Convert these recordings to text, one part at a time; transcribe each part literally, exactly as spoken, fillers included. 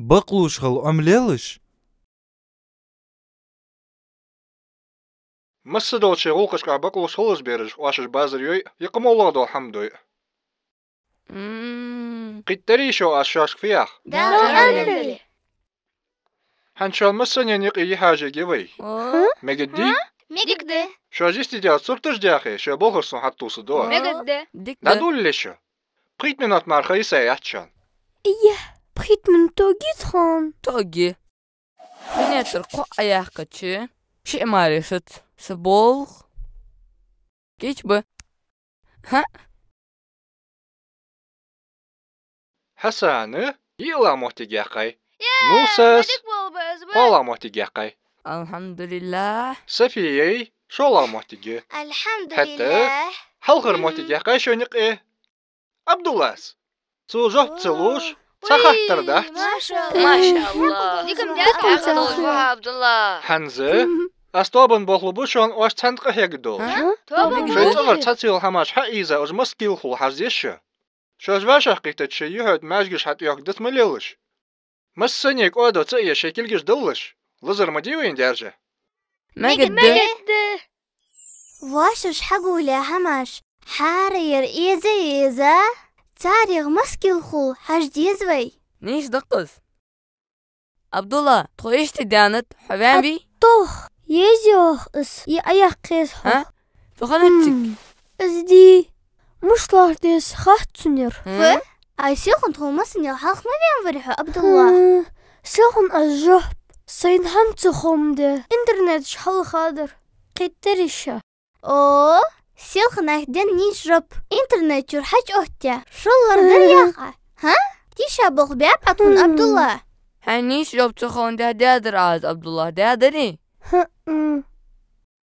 Бакълувш хила Ӏомалелаш. Массадолча шоай гӀулакхашка бакълувш хилалаш, бераш, оаш уж базар йой, е кхы моллагӀа дола хӀама дой. М. Кхийтарий шо аз шоашка фу ях? Да, Алхьамдулиллахь. ХӀанз шоана массанена юкъе йиӀиг хьажаргья вай. О? Мегаргдий? Мегаргда. Шо йистедаьлча сурташ даьхе, шоай балхаш сона хьатӀатувсаргда. Мегаргда. ДӀадувлале шо. Пхийтта минот мара ха йисаяц шоана. Е, пхийтта минот тоъаргья тхона? Тоъаргья. Хьунетар кхоъ Ӏояьккхача, шиъ мара йисац са болх. Кийча ба. ХӀаъ. Хьасана йиълагӀа моттиг яьккхай. Е, Мусас ма дика болба из, ва. КхоалагӀа моттиг яьккхай. Алхьамдулиллахь. Софияй шоллагӀа моттиг я. Алхьамдулиллахь. ХӀаьта хьалхара моттиг яьккхай шоана юкъе Ӏабдуллас. Цо жоп ца луш, цхьа хаттар дац. Машаллахь. Дика ма дац, Ӏабдуллахь. ХӀанз аз тоабан болх лургба шоана, оаш цхьана къахьегаш дола. Шоай цӀагӀара цхьацца йола хӀамаш хьаийза, уж масса кӀал хул хьажа деза шо. Шо уж вӀашагӀкхийттача, шоай юхьа тӀа маьждигаш хьатӀайохка дац ма лелаш. Массане кӀоадо ца а еш, шоай кулгаш даллаш, лазар ма дий вайна даьржа. Мегаргда. Мегаргда. Воашта хьагулъяь хӀамаш хӀара яр эза а эза, царех масса кӀал хул хьажа деза вай. Нийса да-кх из. Ӏабдулла, тхо йистедаьннад, хьо ваьннавий? Тох, еза йоах из, е Ӏояккха еза хьох. ХӀа? Цу хана цига? Из дий. Мишта лархӀа деза хац цунна ер. ХӀа? Ай, селхан тхона массанел хьалха ма ваьннаварий хьо, Ӏабдулла? ХӀа, селхан аз жоп. Сайна хӀама ца ховш ма де. Интернет чу хьалхадар. Кхийтарий шо? О, селханахь денна нийса жоп. Интернет чура хьачуоттаяь, шоллагӀа дар яхаш. ХӀа? Тийша болх баьб Ӏа тхона, Ӏабдулла? Хьайна нийса жоп ца ховш даьдар аз, Ӏабдулла, даьдарий? ХӀа-а.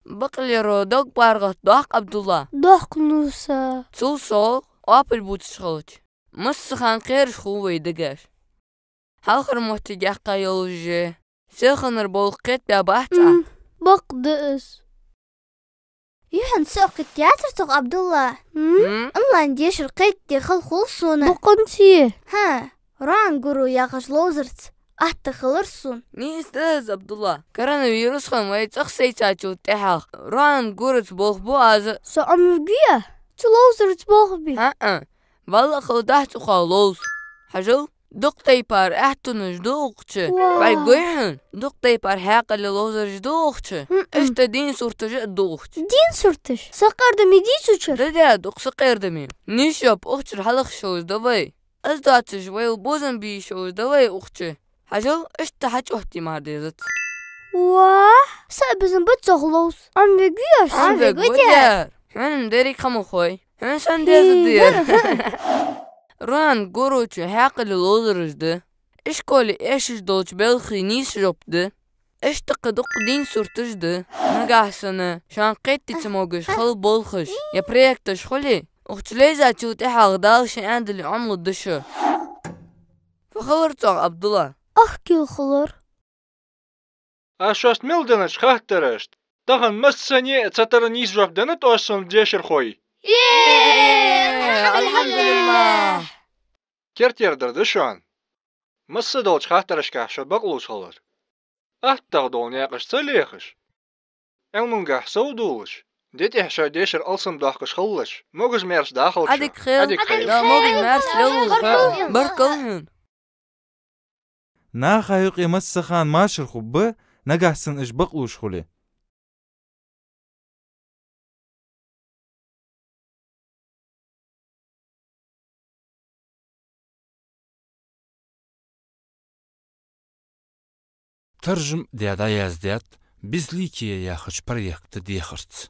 Бакълеро дог паргӀата доаккх, Ӏабдулла. Доаккх, Муса. Цул совгӀа, оапаш бувцаш хилча, массахана кхераш хул вай дегаш. Хьалхара моттиг яьккха йолаш, селханара болх кхетабаьб-кх Ӏа? М, бакъ да из. Юхьанца со кхийтта яцар цох, Ӏабдулла. М? М? Онлайн дешар кхетаде хала хул сона. Бокъонций? ХӀа, Роан гуру яхача ловзарца атта хилар сона. Нийса да из, Ӏабдулла. Коронавирус хинна вай цӀагӀа сайцачул тӀехьагӀа Роан гураца болх бу аз. Со Ӏомавергвий цу ловзарца болх бе? ХӀаа. Валлахь, хала дац укхаза ловза. Хьажал, дукха тайпара аьттонаш да укх чу. Ва. Вай гой хьона, дукха тайпара хьаькъале ловзараш да укх чу. ХӀм-м. Иштта дийна сурташ а да укх чу. Дийна сурташ? Сакъердаме дий цу чура? Да, да, дукха сакъердаме. Нийса жоп укх чура хьалхашка йолаш да вай. Из доацаш вай бувзам бе йиш йолаш да вай укх чу. Хьажал, иштта хьачуоттае мара дезац. Ва, са безам ба цох ловза. Ӏомавергвий оаш? Ӏомавергва, дер. Хьона-м деррига ха ма хой. Хьона санна деза, дер. Роан гуру чу хьаькъале ловзараш да. Ишколе эшаш долча балхий нийса жоп да. Иштта кхы дукха дийна сурташ да. Нагахьа санна шоана кхетаде ца могаш хала болхаш е проекташ хуле, укх чу лайзачул тӀехьагӀа Дала ше аьннадале Ӏомалургда шо. Фу хилар цох, Ӏабдулла? Ах, кӀал хилар. Аз шоашта мел деннача хаттарашта тахан массане а цатара нийса жоп деннад оаш сона, дешархой? Е! Алхьамдулиллахь! Кертера дар да шоана массадолча хаттарашкахь шо бакълувш хилар. АттагӀа дола наькъаш ца лехаш, Ӏилмангахь совдоалаш, де тӀехьа шоай дешар алсамдоаккхаш хилалаш, могаш-маьрша дахалаш шо. Ӏадика хийла. Ӏадика хийла. Да, могаш-маьрша лелалаш. Баркал хьона. Наха юкъе массахана машар хургба, нагахьа санна уж бакълувш хуле. Таржам даь, дӀаяздаьд «Безликие» яхача проекта дехарца.